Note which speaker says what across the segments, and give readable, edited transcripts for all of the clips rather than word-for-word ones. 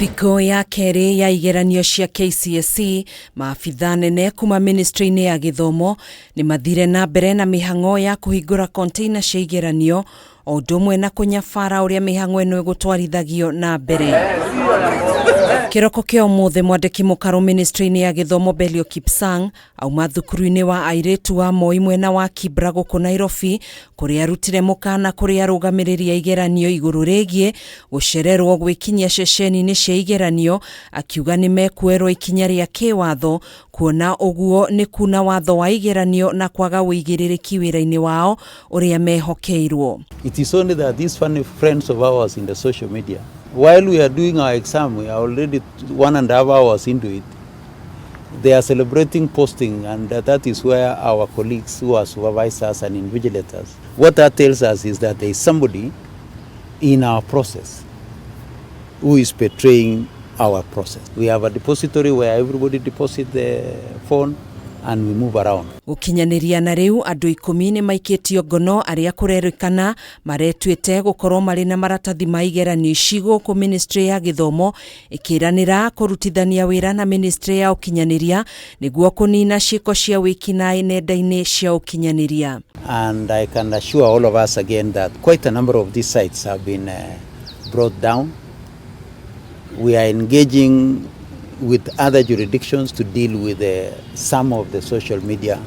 Speaker 1: Thikũ ya kerĩ ya igeranio cia KCSE, maabitha nene kuma ministry-inĩ ya gĩthomo nĩ mathire na mbere na mĩhang'o ya kũhingũra container cia igeranio o ũndũ ũmwe na kũnyabara ũrĩa mĩhang'o ĩno ĩgũtwarithagio na mbere. Kĩroko kĩa ũmũthĩ mwandĩki mũkarũ ministry-inĩ ya gĩthomo Belio Kipsang auma thukuru-inĩ wa airĩtu wa Moi mwena wa Kibra gũkũ Nairobi kũrĩa arutire mũkana kũrĩ arũgamĩrĩri a igeranio igũrũ rĩgiĩ gũcererwo gwĩkinyia ceceni-inĩ cia igeranio akiuga nĩ mekuoerwo ikinya rĩa kĩwatho kuona ũguo nĩ kuna watho wa igeranio na kwaga ũigĩrĩrĩki wĩra-inĩ wao ũrĩa mehokeirwo.
Speaker 2: It is only that these funny friends of ours in the social media, while we are doing our exam, we are already 1.5 hours into it, they are celebrating posting, and that is where our colleagues who are supervisors and invigilators, what that tells us is that there is somebody in our process who is betraying our process. We have a depository where everybody deposits the phone and we move around.
Speaker 1: Gũkinyanĩria na rĩu andũ 10 nĩ maikĩtio ngono arĩa kũrerĩkana maretuĩte gũkorwo marĩ na maratathi ma igeranio ici gũkũ ministry ya gĩthomo ĩkĩranĩra kũrutithania wĩra na ministry ya ũkinyanĩria nĩguo kũnina ciĩko cia wĩkinaĩ nenda-inĩ cia ũkinyanĩria.
Speaker 2: And I can assure all of us again that quite a number of these sites have been brought down. We are engaging with other jurisdictions to deal with some of the social media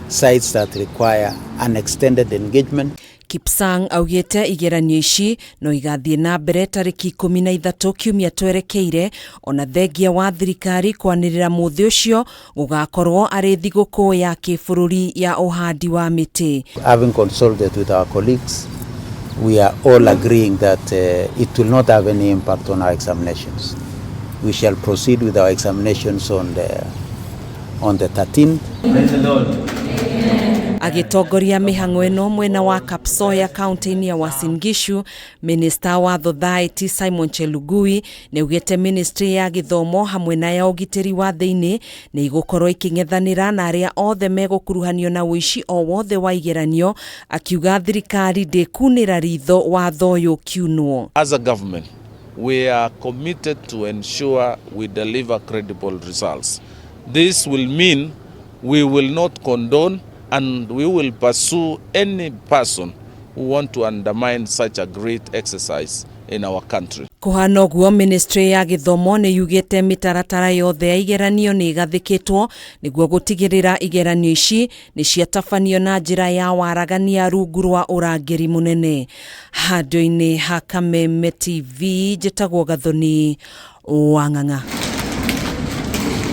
Speaker 2: sites that require an extended engagement.
Speaker 1: Kipsang augĩte igeranio ici no igathiĩ na mbere tarĩki 13 kiumia twerekeire ona thengia wa thirikari kwanĩrĩra mũthĩ ũcio gũgakorwo arĩ thigũkũ ya kĩbũrũri ya ũhandi wa mĩtĩ.
Speaker 2: Having consulted with our colleagues, we are all agreeing that it will not have any impact on our examinations. We shall proceed with our examinations on the 13th.
Speaker 3: Praise the Lord.
Speaker 1: Agĩtongoria mĩhang'o ĩno mwena wa Kapsoya kaunti-inĩ ya Uasin Gishu, minista wa Thothaĩti Simon Chelugui nĩ augĩte ministry ya gĩthomo hamwe na ya ũgitĩri wa thĩinĩ nĩ igũkorwo ikĩng'ethanĩra na arĩa othe megũkuruhanio na ũici o wothe wa igeranio, akiuga thirikari ndĩkunĩra ritho watho ũyũ kiunwo.
Speaker 4: As a government, we are committed to ensure we deliver credible results. This will mean we will not condone and we will pursue any person who want to undermine such a great exercise in our country.
Speaker 1: Kũhana ũguo, ministry ya gĩthomo nĩ yugĩte mĩtaratara yothe ya igeranio nĩ ĩgathĩkĩtwo nĩguo gũtigĩrĩra igeranio ici nĩ ciatabanio na njĩra ya waragania rungu rwa ũrangĩri mũnene. Handũ-inĩ ha Kameme TV, njĩtagwo Gathoni Wang'ang'a.